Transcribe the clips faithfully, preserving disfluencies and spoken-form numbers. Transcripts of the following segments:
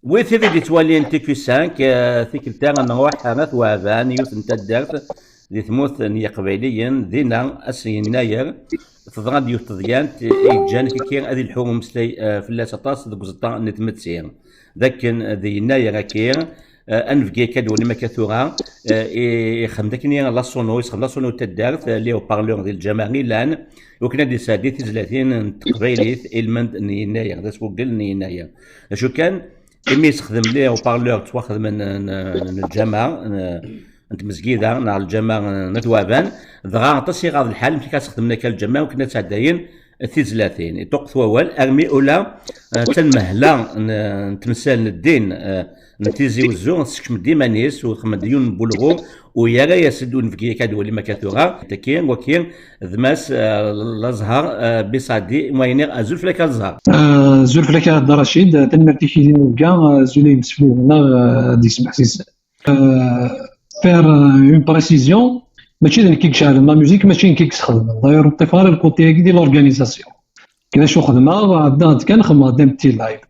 Wi tid i d-yettwalin T Q cinq, eh, tikkelt-a ad nruḥ ar At Weɛban, yiwet n taddart di tmurt n Yiqbayliyen, dinna ass n Yennayer, teḍra-d yiwet tedyant i yeǧǧan kiki ad ilḥu umeslay, eh, fell-as aṭas deg uẓeṭṭa n tmetti. D akken di Yennayer-agi, eh, ad nebgi akka d-walim akka tura, eh, i-, ixdem-d akken la sono, yesxdem la sono n taddart, eh, les haut-parleurs di lǧameɛ i llan, iwakken ad d-yesɛeddi tizlatin n teqbaylit i lmend n Yennayer, d asfugel n Yennayer. D acu kan, imi yessexdem les haut-parleurs ttwaxedmen n, n, n lǧameɛ, n, n tmezgida neɣ lǧameɛ n At Weɛban, dɣa aṭas i iɣaḍ lḥal, amek ara sexdemen akka lǧameɛ, iwakken ad sɛeddayen tizlatin. Iṭuqqet wawal, armi ula, eh, d tanmehla n, n temsal n ddin, eh, n Tizi Wezzu, tessekcem-d iman-is, u txemmem-d yiwen n bulɣu, u yerra-yas-d unebgi akka d-walim akka tura. Taki, waki, d Mass, eh, Laẓher, eh, Biṣadi, ma iniɣ, azul fell-ak a Laẓher. Eh, azul fell-ak a Dda Racid, tanemmirt-ik i d-nurga, eh, azul i yimsefliden-nneɣ, eh, ad yesmeḥsis. Euh, faire, euh, une précision, mačči d nekk i iceɛlen la musique, mačči d nekk i yesxedmen. D'ailleurs, ur ṭṭif ara le côté-agi di l'organisation. Kra acu xedmeɣ, ɛeddaɣ-d kan, xedmeɣ-d un petit live.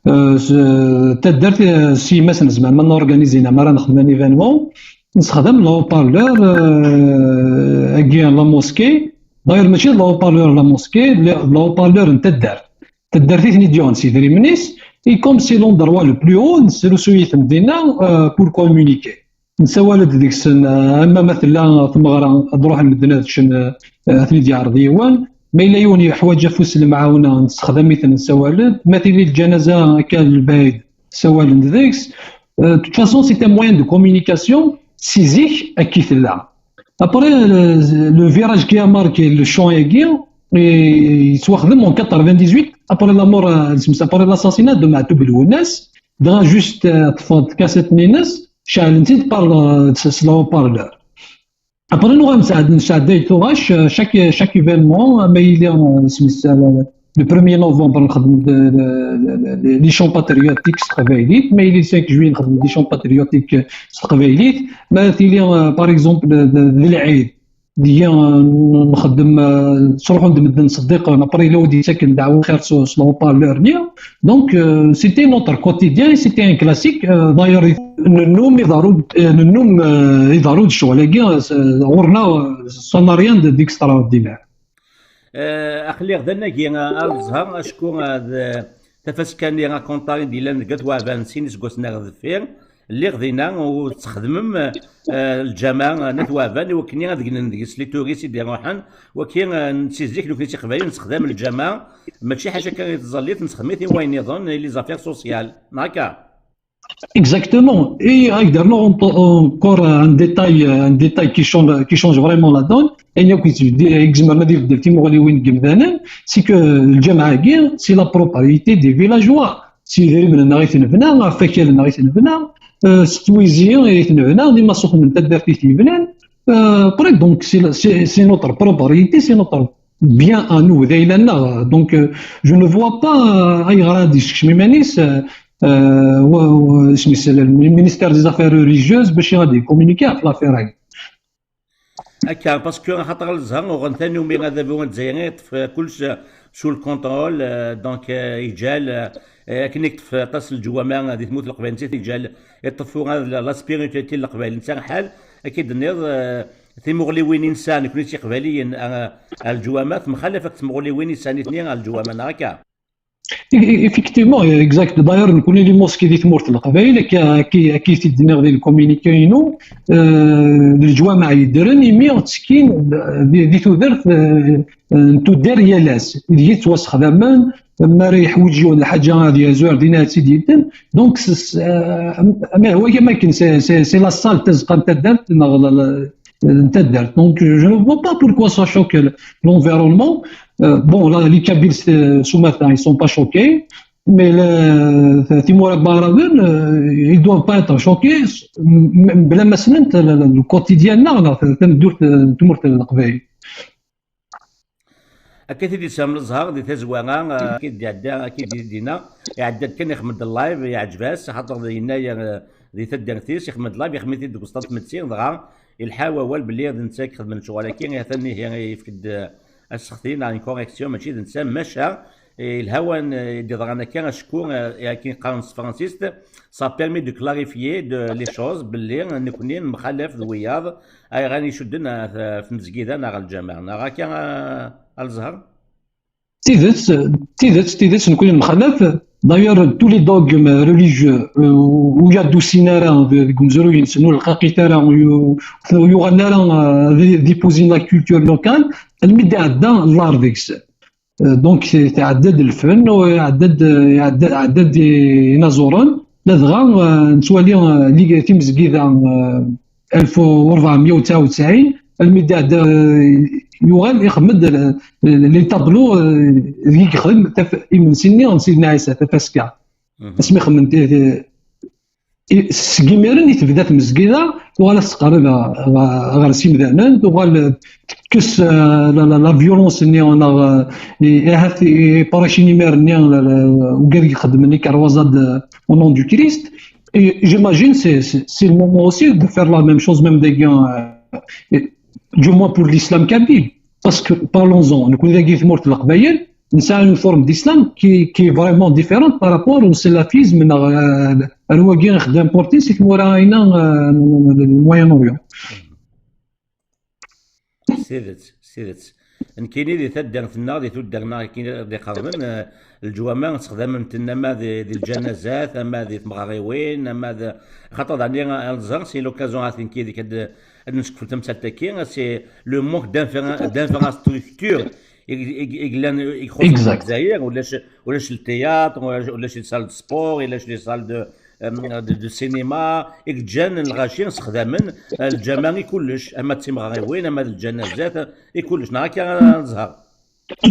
Euh, s-, taddart, euh, s yemma-s n zzman, ma n-organizina, mi ara nexdem un événement, nessexdam le haut-parleur, euh, agi n la mosquée. D'ailleurs, mačči d le haut-parleur n la mosquée, le, le haut-parleur n taddart. Taddart i ten-id-yuɣen s yidrimen-is, et comme c'est l'endroit le plus haut, nesrusuy-iten dinna, euh, pour communiquer. Nessawal-d deg-sen, euh, ama ma tella tmeɣra, ad ruḥen medden ad ččen, euh, ad ten-id-yeɛreḍ yiwen. Ma yella yiwen yeḥwaǧ afus n lemɛawna, nessexdam-iten, nessawal-d. Ma tili lǧanaza akka n lebɛid, ssawalen-d deg-s. Euh, de toute façon, c'est un moyen de communication, si zik akka i tella. Après, le, le virage qui a marqué le champ-agi, yettwaxdem en quatre-vingt-dix-huit, après la mort, euh, après l'assassinat de Maɛtub Lwennas, dɣa juste, euh, ṭṭfeɣ-d kassette-nni-ines, ceɛlen-tt-id par le, s, s le haut-parleur. Après, nuɣal nesɛed-, nesɛedday tuɣac, euh, chaque, chaque événement, ama yili, euh, isem-is, euh, le premier novembre, nxeddem de, de, de, de, les chants patriotiques s teqbaylit, ma yili le cinq juillet, nxeddem des chants patriotiques s teqbaylit, ma tili, euh, par exemple, de, de, de lɛid, deg-i, euh, nxeddem, euh, ttruḥun-d medden ṣeddiqen, après, yella wid yettaken ddeɛwa xir s, s le haut-parleur-nni. Donc, euh, c'était notre quotidien, c'était un classique. Euh, d'ailleurs, nennum iḍerru-d, euh, nennum, euh, iḍerru-d ccɣel-agi, euh, ɣur-neɣ, euh, ça n'a rien de, d'extraordinaire. Euh, aql-i d anagi, euh, a Ẓher, acku, euh, d tafaska-nni, akunṭar i d-yellan deg At Weɛban sin iseggasen ar deffir, lliɣ dinna u txedmem, eh, lǧameɛ, eh, n At Weɛban, i wakken ad gnen deg-s les touristes i d-iruḥen, waki, eh, si zik nekni d Tiqbayliyin nessexdam lǧameɛ, mačči ḥaca kan i tẓallit, nessexdem-it i wayen nniḍen, i les affaires sociales, neɣ akka? Exactement. Et avec dernier, on peut encore un détail, un détail qui change, qui change vraiment la donne. Et il y a qui dit, exemple, on a dit, des petits morlioines qui me donnent, c'est que le Djamaagir, c'est la propriété des villageois. Si d idrimen-nneɣ i ten-bna, ɣef wakal-nneɣ i ten-bna, euh, s twizi i ten-bna, d imaṣuxen n taddart i t-yebnan. Euh, après, donc, c'est la, c'est, c'est notre propriété, c'est notre bien à nous, d ayla-nneɣ. Donc, euh, je ne vois pas, euh, ayɣer ad d-yessekcem iman-is, euh, euh, wa-, wa-, isem-is, le ministère des Affaires religieuses, bac ad yecommuniquer ɣef l'affaire-agi. Akka, parce que axaṭer Lezha uɣen tanumi adabu azzayri, yeṭṭef kullec sous le contrôle, euh, donc, euh, yeǧǧal, euh, akken i yeṭṭef aṭas n leǧwama di tmurt n Leqbayel, netta yeǧǧal, yeṭṭef ula d la, la spiritualité n Leqbayel, netta ḥal, akka i d-tenniḍ, euh, timuɣliwin i nesɛa nekni d Tiqbayliyin, euh, ar leǧwama, temxalaf akked tmuɣliwin i sɛan nitni ar leǧwama, neɣ akka? E-, e-, effectivement, exact. D'ailleurs, nekkni les mosquées di tmurt n Leqbayel, akka, akka, akka i t-id-nniɣ di le communiqué-inu, euh, d leǧwameɛ yeddren, imi ttekkin, euh, di, di tudert, euh, n tuddar yal ass, deg-i ttwasexdamen, mi ara yeḥwiǧ yiwen lḥaǧa ad yerzu ar dinna ad tt-id-yeddem. Donc, s-, s-, euh, am-, am-, wagi am akken, c'est, c'est, c'est la salle, tazeqqa n taddart, neɣ la, la, n taddart. Donc, je ne vois pas pourquoi ça choque l'environnement. Euh, bon, là, les Kabyles, c'est, ce matin, ils sont pas choqués. Mais le, timura baravin, euh, ils doivent pas être choqués, m-, m-, bla ma ssnen le, le, le quotidien, neɣ, neɣ, tameddurt, euh, tmurt n Leqbayel. Akka i t-id-yessam Lezhar di tazwara, eh, akka i d-iɛedda, akka i d-, dinna, iɛedda-d kan ixdem-d live, iɛǧeb-as, xaṭer yenna-ya, eh, di taddart-is, ixdem-d live, ixdem-it-id deg uẓeṭṭa n tmetti, dɣa ilḥa wawal belli d netta i ixedmen ccɣel-agi, atan ihi yefk-d, eh, asexti neɣ une correction, mačči d netta, maca Yelha wayen i d-yeḍran akka, acku, eh, akken qqaren s tefransist, ça permet de clarifier de, les choses, belli nekni nemxalaf d wiyaḍ, ayɣer i icudden ɣer t-, tmezgida neɣ ɣer lǧameɛ, neɣ akka, a, a Lezher? Tidet, tidet, tidet, nekni nemxalaf. D'ailleurs, tous les dogmes religieux, euh, ur d-usin ara de, deg umezruy-nsen, ur lqaqit ara, ur yu-, ur yuɣalen ara, euh, d, d ipuzin la culture locale, almi d-iɛedda l'art deg-s. Euh, donc, tɛedda-d lfen, u iɛedda-d, iɛedda, iɛedda-d inaẓuren, ladɣa, euh, nettwali, euh, lig-, timezgida, euh, alef u rebɛemya u tesɛa u tesɛin, almi d-iɛedda, euh, yuɣal ixeddem-d l-, l-, les tableaux, euh, deg yexdem taf-, imensi-nni n Sidna Ɛisa, tafaska. Mhm. Asmi xedmen ti-, ti-, i-, seg imiren i tebda tmezgida, tuɣal ad teqreb ɣer, ɣer, ɣer simdanen, tuɣal tekkes, euh, la, la, la violence-nni, neɣ, euh, i-, ahat i-, iqracin imiren-nni, la, la, ugad i ixeddmen ikerwaza-d, euh, au nom du Christ. Et j'imagine c'est, c'est, c'est le moment aussi de faire la même chose, même dagi, euh, et du moins pour l'islam kabyle. Parce que, parlons-en, nekni dagi tmurt n Leqbayel, nesɛa une forme d'islam qui, qui est vraiment différente par rapport au salafisme, neɣ, euh, ar wagi i ɣ-d-importin si tmura-ina, euh, n Moyen-Orient. S tidet, s tidet. Nekkini di taddart-nneɣ, di tuddar-nneɣ akken i ɣ-d-iqerben, eh, leǧwamaɛ ttexdamen-ten ama di, di lǧanazat, ama di tmeɣriwin, ama d-, xaṭer daɣen a Lezher, c'est l'occasion ad nekki deg ad, ad nsekfel tamsalt-agi, c'est le manque d'infra-, d'infrastructure i, i, i yellan, i ixuṣṣen Exact. Lezzayer, ulac, ulac le théâtre, ulac, ulac les salles de sport, ulac les salles de, euh, de, de cinéma, i yeǧǧan lɣaci sexdamen, euh, lǧameɛ i kullec, ama d timeɣriwin, ama d lǧanazat, i kullec. Neɣ akka, a Lezher?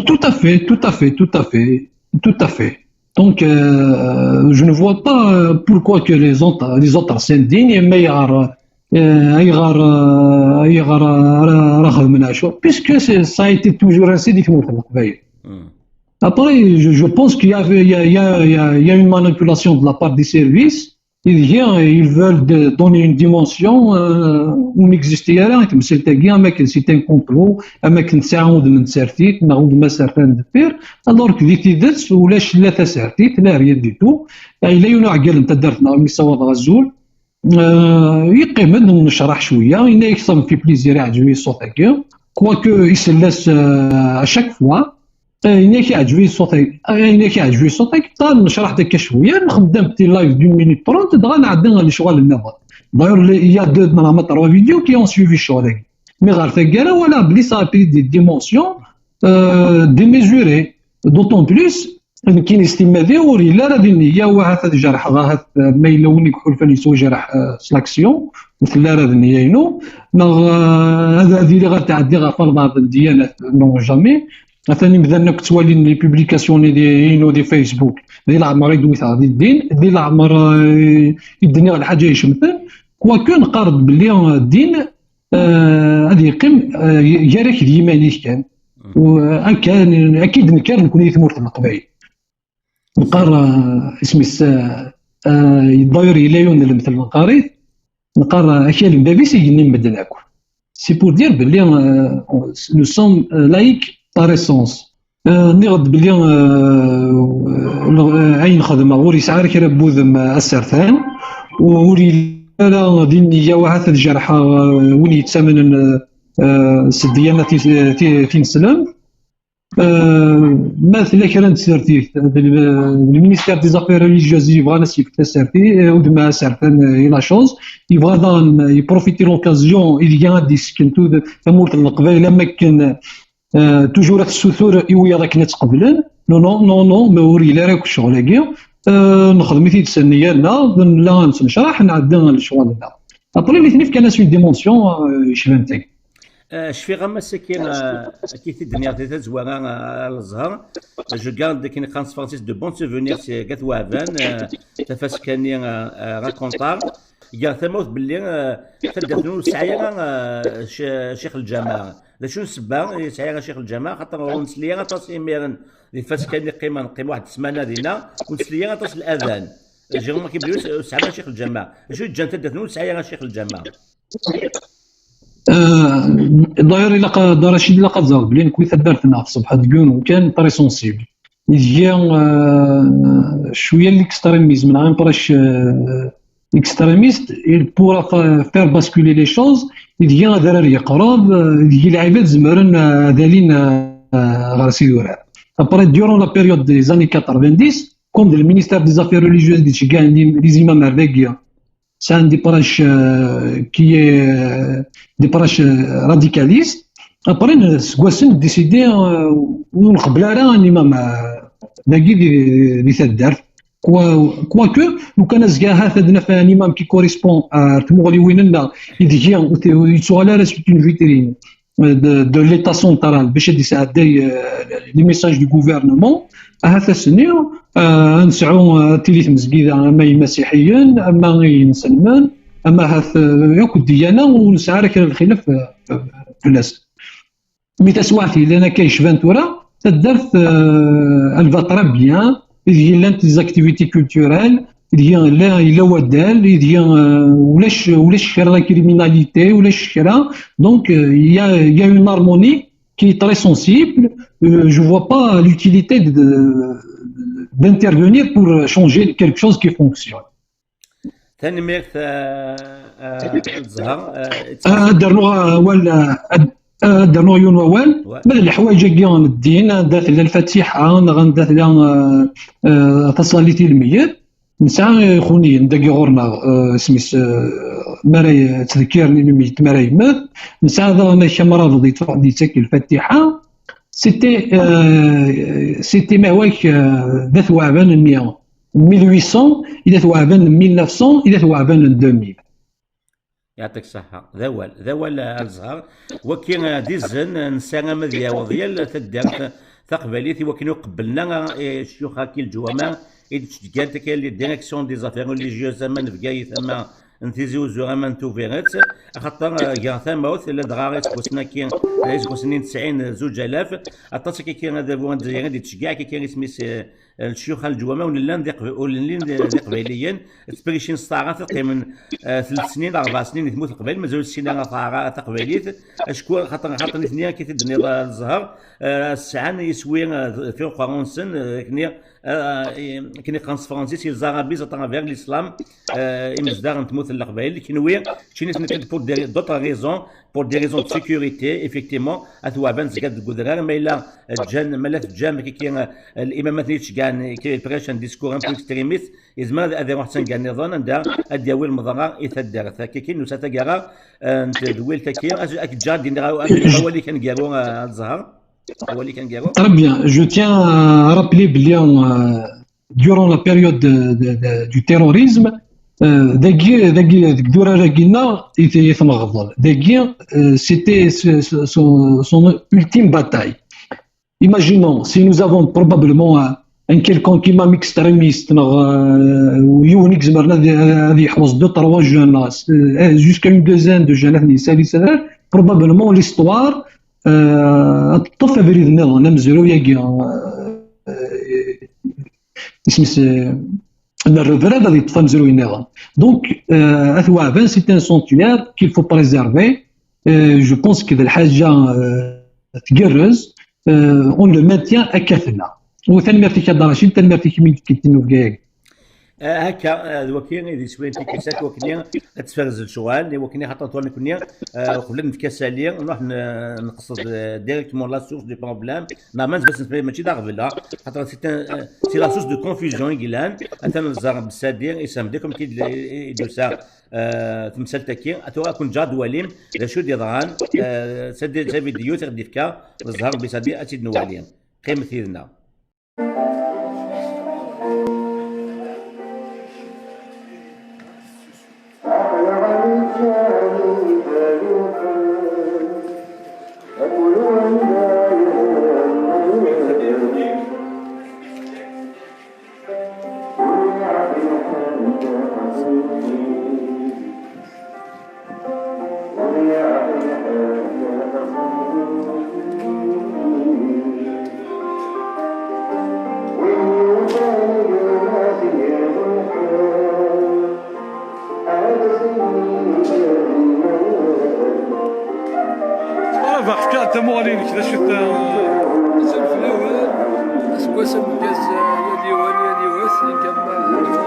Tout à fait, tout à fait, tout à fait, tout à fait. Donc, euh, je ne vois pas, euh, pourquoi que les autres, les autres sendin, mais, euh, euh, ayɣer, euh, ayɣer, euh, ara, ara xedmen acu, puisque c'est, ça a été toujours ainsi di tmurt n Leqbayel. Hmm. Après, je, je pense qu'il y a, il y a, il y a, il y a, il y a une manipulation de la part des services. Ils, ils veulent de, donner une dimension, euh, ur n-existi ara i temsalt-agi, am akken c'est un complot, am akken tesɛa udem n tsertit, neɣ udem asertan deffir, alors que di tidet, ulac la tasertit, la rien du tout. Yella yiwen uɛeggal n taddart-nneɣ, mi ssawaḍeɣ azul, euh, yeqqim-d, necraḥ cwiya, yenna-yak ça me fait plaisir, iɛǧeb-iyi ṣṣut-agi. Quoique, isell-as, euh, à chaque fois. Eh, yenna-k iɛǧeb-iyi ṣṣut-agi, eh, yenna-k iɛǧeb-iyi ṣṣut-agi, ṭṭal necraḥ-d akka cwiya, nexdem-d un petit live d'une minute trente, dɣa nɛeddi ɣer lecɣal nniḍen. D'ailleurs, il y a deux, neɣ ma trois vidéos qui ont suivi ccɣel-agi. Mais ɣer taggara, walaɣ belli ça a pris des dimensions, euh, démesurées. D'autant plus, nekkini s timmad-iw ur yelli ara di nniya, u ahat ad jerḥeɣ, ahat, eh, ma yella win i iḥulfan yettwajreḥ, eh, s l'action, ur telli ara d nniya-inu, neɣ, eh, ad, ad iliɣ ad tɛeddiɣ ɣef albaɛḍ n ddyanat, non, jamais. Atan imdanen akk ttwalin les publications-nni di, inu di Facebook. Di leɛmer i d-witeɣ di ddin, di leɛmer, eh, i d-nniɣ lḥaǧa icemten. Quoique neqqar-d belli, eh, ddin, eh, ad yeqqim, eh, gar-ak d yiman-ik kan. U, eh, akka, akka i d-nekker nekni di tmurt n Leqbayel. Neqqar, eh, isem-is, eh, eh, d'ailleurs yella yiwen n lemtel neqqar-it, neqqar, eh, akal n bab-is i yennin medden akk. C'est pour dire belli, euh, nous sommes, euh, laïcs par essence. Euh, nniɣ-d belli, euh, euh, ayen xedmeɣ ur yesɛi ara kra n wudem, euh, asertan, u ur yelli ara di nniya u ahat ad jerḥeɣ, euh, win yettamnen, euh, euh, s ddiyana ti-, ti-, tineslemt. Euh, ma tella kra n tsertit, d le, le ministère des Affaires religieuses yebɣan ad s-yefk tasertit, euh, udem asertan, euh, i la chose, yebɣa daɣen, euh, yeprofiti l'occasion ideg ad d-yessken tud-, tamurt n Leqbayel am akken, euh, toujours ad tessutur i wiyaḍ akken ad tt-qeblen. Non, non, non, non, ma ur yelli ara akk ccɣel-agi. Euh, nexdem-it-id s nniya-nneɣ, nella nettnecraḥ, nɛeddi lecɣal-nneɣ. Après, nitni fkan-as une dimension, euh, yecban tagi. Euh, cfiɣ am ass-agi, euh, akka i t-id-nniɣ di tazwara, euh, a Lezher. Je garde, akken qqaren s tefransist, de bons souvenirs seg At Waɛban, euh, tafaska-nni, euh, euh, racontar. Gar tamawt belli, euh, taddart-nni ur tesɛi ara, euh, c-, ccix lǧameɛ. D acu n ssebba ur yesɛi ara ccix lǧameɛ? Xaṭer ur nesli ara aṭas imiren di tfaska-nni qqimen, qqim waḥed ssmana dinna, ur nesli ara aṭas ladan. J'ai remarqué belli ur s-, ur tesɛi ara ccix lǧameɛ. D acu yeǧǧan taddart-nni ur tesɛi ara ccix lǧameɛ? Euh, d'ailleurs, ilaq, Dda Racid, ilaq ad ẓreḍ belli nekk taddart-nneɣ tṣebḥ deg yiwen umkan très sensible. ideg-i, euh, cwiya n l'extrémisme, neɣ un proche, euh, extrémiste, il pourra fa-, faire basculer les choses, ideg-i adrar yeqreb, euh, ideg-i lɛibad zemren, euh, ad alin, euh, ɣer Sidi Urar. Après, durant la période des années quatre-vingt-dix, comme le ministère des Affaires religieuses, des, des imams ar dagi, c'est un des proches, euh, qui est, euh, des proches, euh, radicalistes. Après, seg wass-n, décidé, euh, ur nqebbel ara un imam, euh, dagi di, di taddart. Quoi, quoique, lukan azekka ahat ad naf un imam qui correspond à tmuɣliwin-nneɣ, ideg-i ur t-, ur yettuɣal ara, c'est une vitrine, euh, de, de l'État central, bac ad yesɛedday, euh, les messages du gouvernement, ahat ass-nni, euh, ad nesɛu, euh, ad tili tmezgida ama imasiḥiyen, ama inselmen, ama ahat, euh, akk ddiyana, ur nesɛi ara kra n lxilaf, euh, fell-as. Mi taswiɛt yellan akka yecban tura, taddart, euh, elle va très bien, ideg-i llant des activités culturelles, ideg-i yella, yella waddal, ideg-i, euh, ulac, ulac kra la criminalité, ulac kra. Donc, euh, il y a, il y a une harmonie qui est très sensible. Euh, je vois pas l'utilité de, de, d'intervenir pour changer quelque chose qui fonctionne. Tanemmirt, euh, euh, Zha. Euh, ad d-rnuɣ awal, euh, ad, ad d-rnuɣ yiwen wawal. Ouais. Ma d leḥwayeǧ-agi n ddin, anda tella lfatiḥa, neɣ anda tella, euh, euh, taṣalit i lmeyyet, nesɛa ixuniyen dagi ɣur-neɣ, euh, isem-is, euh, mi ara y-, ttdekkiren i lmeyyet mi ara yemmet, nesɛa daɣen akamrabeḍ yettruḥ-d yettak lfatiḥa. C'était, euh, c'était, ma hwak, euh, d at waɛban-nni mille huit cents, i d at waɛban n mille neuf cents, i d at waɛban n deux mille. Yeɛṭik ṣṣeḥḥa. D awal, d awal, a Zhar. Waki, eh, d izen, eh, nessaram ad yaweḍ yal taddart taqbaylit i wakken ur qebblen ara, eh, ccuyuxa n leǧwamaɛ i d-ttceggɛen akka les directions des affaires religieuses, ama n Bgayet, ama n Tizi Uzzu, ama n Tubiret, axaṭer, eh, gar tamawt, ladɣa iseggasen-agi, eh, iseggasen-nni n tesɛin, zuǧ alaf, aṭas akka, akka adabu azzayri i d-yettceggiɛ akka, akka isem-is, eh, eh, ccuyuxa n leǧwamaɛ ur nellan d iqb-, ur llin d, d iqbayliyen, ttperricin s taɛrabt, ad qqimen, eh, telt snin, rebɛa snin di tmurt n Leqbayel, mazal ur ssinen ara taɛra-, taqbaylit, acku xaṭer, xaṭer nitni akka i t-id-tenniḍ, eh, Zhar, eh, sɛan iswi, eh, fi uqerru-nsen, eh, akken i, eh, i, akken i qqaren s tefransist, ils arabisent à travers l'islam, eh, imezdaɣ n tmurt n Leqbayel, kenwi, keččini tenniḍ-d pour des, d'autres raisons, pour des raisons de sécurité, effectivement, at waɛban tezga deg udrar, ma yella ǧǧan, ma la teǧǧam kiki, eh, limamat-nni yettceggɛen, kiki, les prêches, un discours un peu extrémiste, yezmer ad, ad iruḥ s anga nniḍen, anda ad d-yawi lmeḍra i taddart. Kiki, nusa taggara, eh, n tedwilt-agi, ad, ad k-ǧǧeɣ ad d-iniɣ aw-, ad d-iniɣ awal-ik aneggaru, eh, a Zhar. Awal-ik aneggaru. Très bien. Je tiens à rappeler belli, euh, durant la période de, de, de, du terrorisme, euh, dagi, dagi, deg durar-agi-nneɣ i t-, i t-nɣeḍel. Dagi, euh, c'était ce, ce, son, son ultime bataille. Imaginons, si nous avons probablement un, un quelconque imam extrémiste, neɣ, euh, yiwen i izemren ad, ad yeḥrez deux, trois jeunes, euh, jusqu'à une douzaine de jeunes, ad nesali sadat, probablement l'histoire, euh, ad teṭṭef abrid nniḍen, amezruy-agi, euh, euh, isem-is, euh, n rrebrab ad yeṭṭef amezruy nniḍen. Donc, euh, at waɛban, c'est un sanctuaire qu'il faut préserver. Euh, je pense que d lḥaǧa, euh, tgerrez, euh, on le maintient akka tella. U tanemmirt-ik a Dda Racid, tanemmirt-ik imi d-tekkiḍ tinubga-agi. Ah, hakka, ah, d waki i d iswi n tikkelt, ak wakni ad tferrez lecɣal, i wakni xaṭer tura nekni, ah, uqbel ad nefk asali, nruḥ n-, neqsed, ah, directement la source du problème, neɣ ma nzebas nefra mačči d aɣbel, ah, xaṭer c'est un, ah, c'est la source de confusion i yellan, atan nẓer Bessadi, isem-d akk amek i d-, i d-yusa, ah, temsalt-agi, tura ad kun-ǧǧeɣ ad twalim d acu i d-yeḍran, ah, s ad-, s avidyut i ɣ-d-yefka Zhar Bessadi, ad tt-id-nwali. Qqimet yid-neɣ. Ara bɣiɣ fkiɣ-d tamuɣli-inek, d acu-t, eh, mazal fell-awen. Wass ameggaz, yal yiwen, yal yiwet, ngamma, ngamma,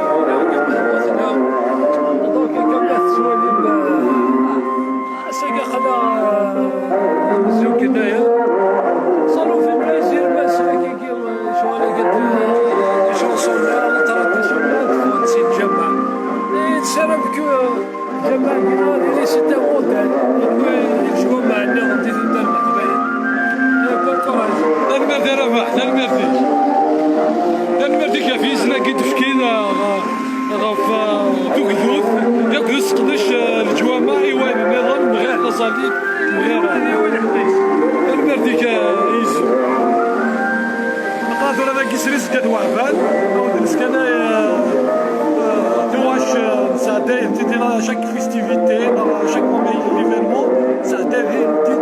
ngamma, donc, ngamma tettwalim, euh, ass-agi aql-aɣ, euh, amzun yennayer. Ça nous fait plaisir, ma ass-agi, euh, lecɣal-agi, euh, les chansons-nni traditionnelles, ffɣent si lǧameɛ. Et nessaram que, euh, Ǧameɛ-agi, c'est un modèle. Lǧameɛ-nniḍen di tundar n Leqbayel. Bon courage. Tanemmirt a Rabaḥ, tanemmirt-ik. Tanemmirt-ik ɣef yizen-agi d-tefkiḍ, uh, ɣef, uh, tugdut, akked useqdec, uh, leǧwameɛ i wayen nniḍen, mɣir taẓallit, mɣir. Tanemmirt-ik, uh, a yizen. Nqeɛ tura dagi s Rizga d Waɛban, awd neskanay, euh, euh, tuɣac, euh, nesɛedday tidi la chaque festivité, la chaque moment d'événement, nesɛedday din